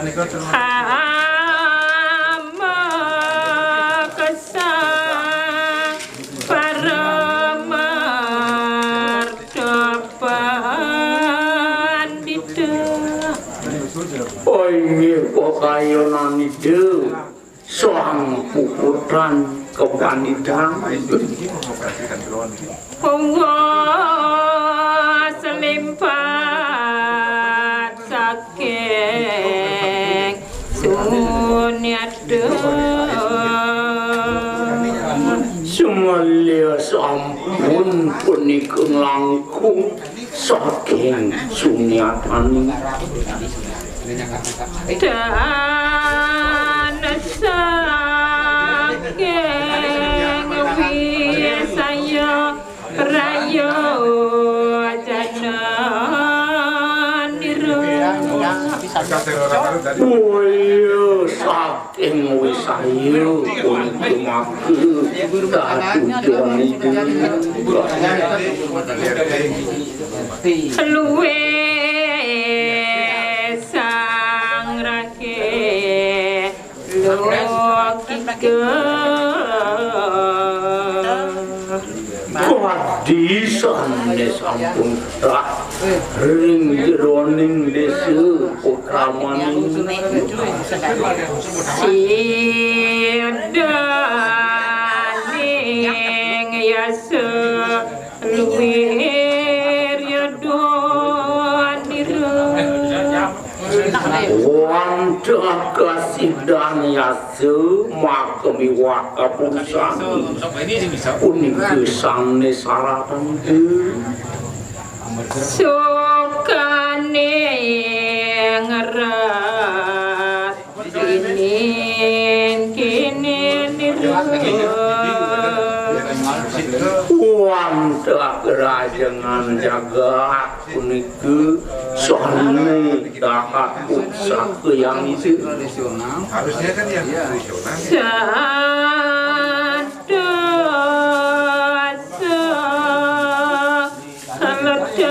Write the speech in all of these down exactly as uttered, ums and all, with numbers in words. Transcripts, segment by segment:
Amakesang paramarta pandita. Oh, inggih, kok kayonan Ida. Sang puputran kepanditan. Wah, selimpat saking sunyata. Sumalya sampun punika langkung saking sunyataning. Dan saking wisaya prayojana nira. Mulya saking wisaya punika maka katujuan itu. Luwih sang raga logika. Kadi sané sampun rah ring jeroning desa Pakraman. Sidaning yasa luwir yadonira. Wantah kasidan yasa maka miwah kapurusan. Punika sané saratan. Sukaning rat Kinin, kinin nira. Wantah kerajengan jagat punika sané dahat pusaka yang itu. Harusnya kan yang tradisional. Santosa. Kaledak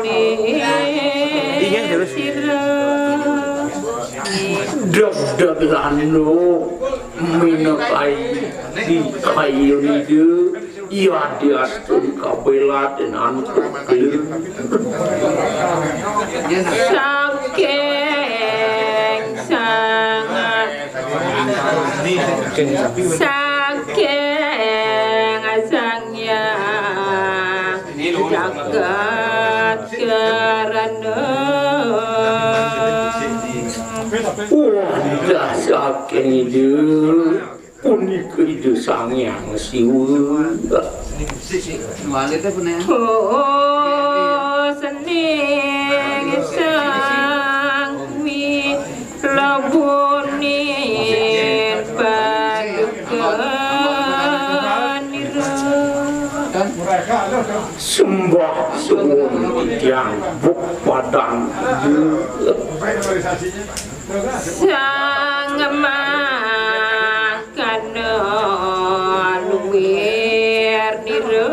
ning sira. Degdeg lanuk minakayi di kayun Ida, yadiastun kabelat antuk saking sangat Saking Sang Hyang Jagat Karana. Wah, dah saking Ida, punika Ida Sang Hyang Siwa. Oh, sening sang wi Labunin paduka nira. Sembah suwun titiang buk padan. Sang mangkana luwir nira.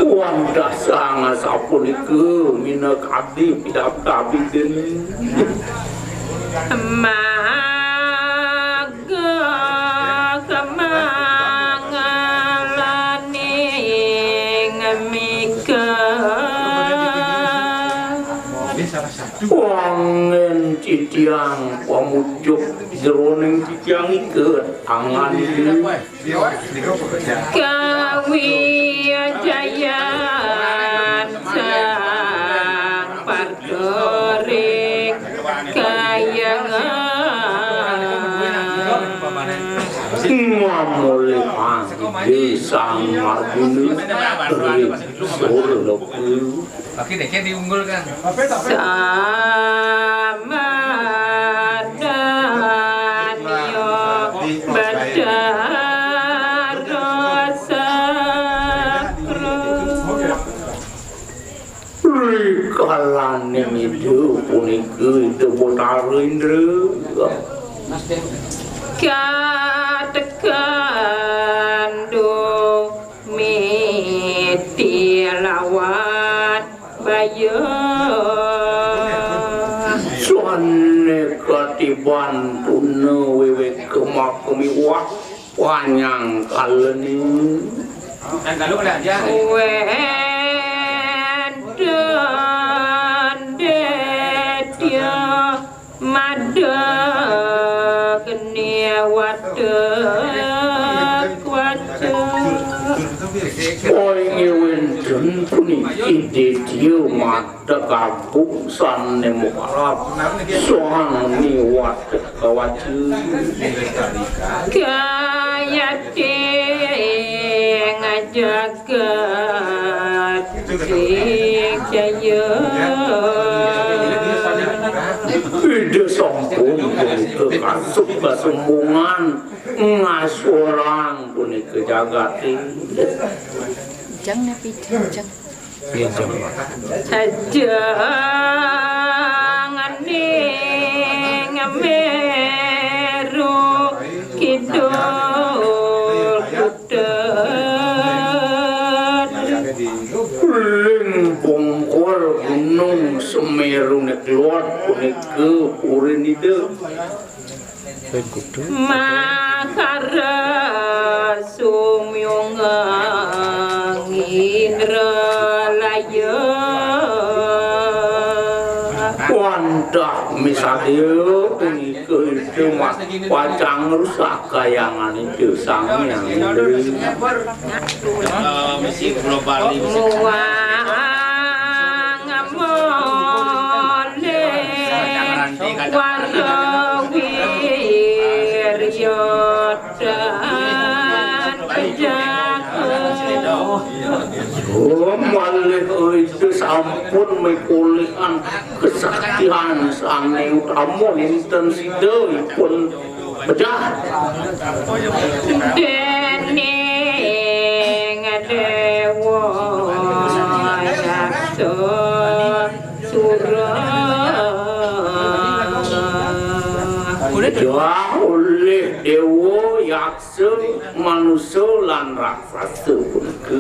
Wantah sang sapunika minakadi pidabdabin. Maga kamangalaning mika. Wangen titiang pamucuk jeroning titiang iket angan. Kawijayan sang parturing kayangan. Ngamolihang Ida Sang Arjuna ring Surloka. Oke, deh, diunggulkan. Samadanya Betara Sakra. Rikalaning Ida punika Ida Betara Indra. Katekan do miti lawan Ayo. Suane katiban tuna wewe kemak kemiwah panyangkalene. Wendon detya madeg ne wadeg waca. Oi, ngewen den puniki detya madeg agung sane mukarab. Soang niwat kawaca. Kayati ngajagat sing jaya. Ida sampun punika kasuk kasembungan ngasorang punika jagate. Jang napi jang, jang. Sajeng ning Meru Kidul Kudet. Ling bongkol Gunung Semeru nek luar punika purin ida. Makara sumyung ngindralaya. Wantah misadya punika ida mas pacang rusak kayangan ida Sang Hyang Indra. Misi Pulau Bali, misi. Muang moleh warga wirya dan jaga. Oh, malih itu sampun mikulihan kesaktian sane utama ninten sida ipun pejah. Dening dewa yaksa sura. Pejah oleh dewa yaksa, manusa lan raksasa punika.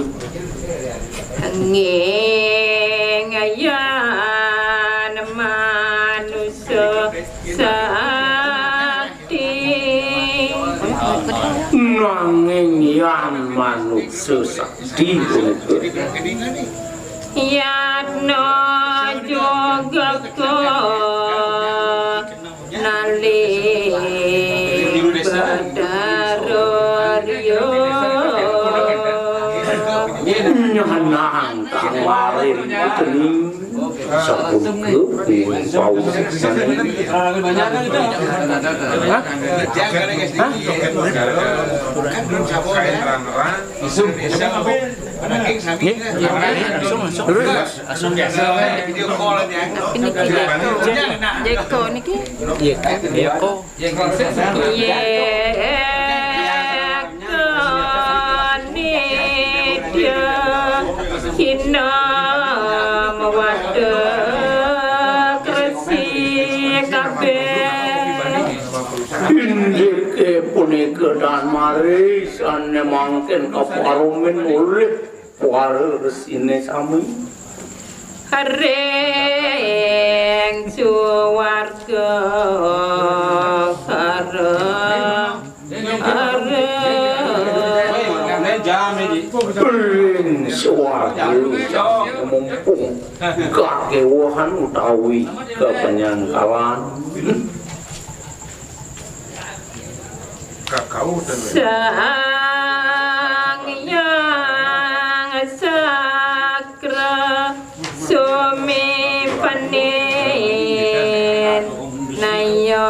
Nanging yan manusa sakti. Nanging yan manusa sakti punika. Yatna jogaka nali Betara Rya. Nyanang kang maring putri sapunika pun pau. Hah? Hah? Nggih, nggih, langsung, langsung. Terus. Tapi niki Jeko. Jeko niki? Iya, Jeko. Iya, Jeko niki. Hina mawada kresi kabeh. Inggih punika dan mari sane mangkin kaparumin olih para resine sami. Ring suwarga karo ring suwarga mumpung kakewahan utawi kapenyangkalan. Kakau dan Sang Hyang Sakra Sumi Panin Naya.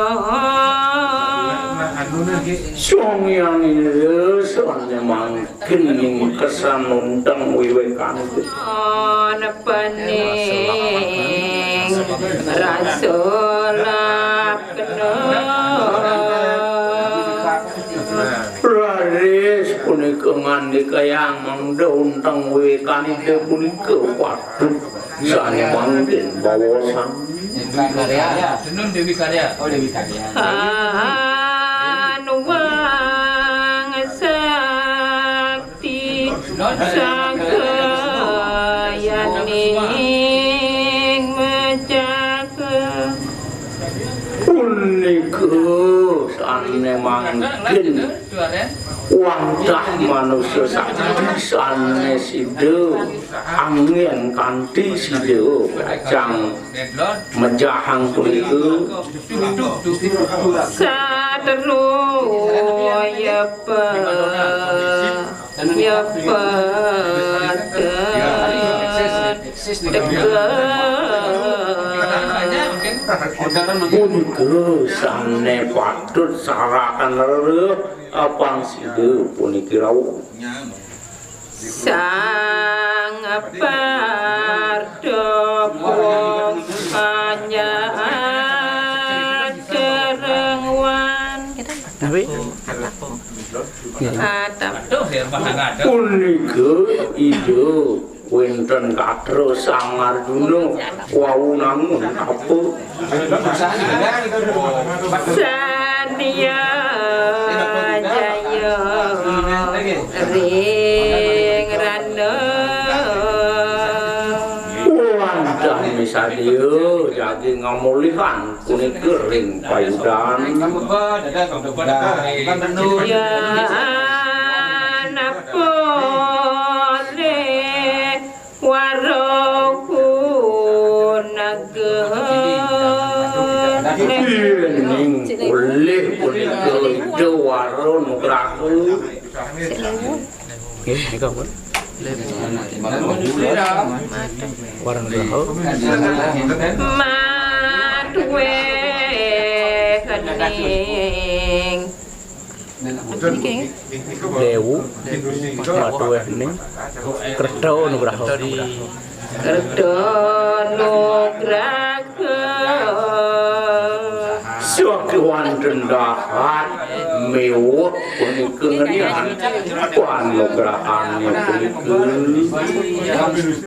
Sang Hyang Indra sane mangkin ning kesan undang wiwekane. Ana pening rasa lap kena. Raris punika ngandikayang mangda unteng wiwekane punika patut sane mangkin bawosan. Dewi Karya. Tenun Dewi Karya. Oh, Dewi Karya. Anuwang sakti sangkayane. Nika sané mangkin wantah manusa sakti sané sida anggén kanthi sida pacang mejahang punika. Satru yepa yepa. Punika sané patut sarakan rereh apang sida puniki rauh. Sang Pardopo panjaat kerengwan. Tapi atap. Punika Ida wénten katra Sang Arjuna wau nangun tapa. Satya jaya ring rana. Wantah misadia jagi ngamulihan punika ring payudan. Yan apa le Wara Kunaga. Ning ulih punika Ida Wara Nugraha. Nggih, nika pun. Wara Nugraha. Matuwe kening. Dewu, matuweh ning, Kerta Nugraha. Kerta Nugraha. Sakewanten dahat miwah punika ngenihan panugrahan punika.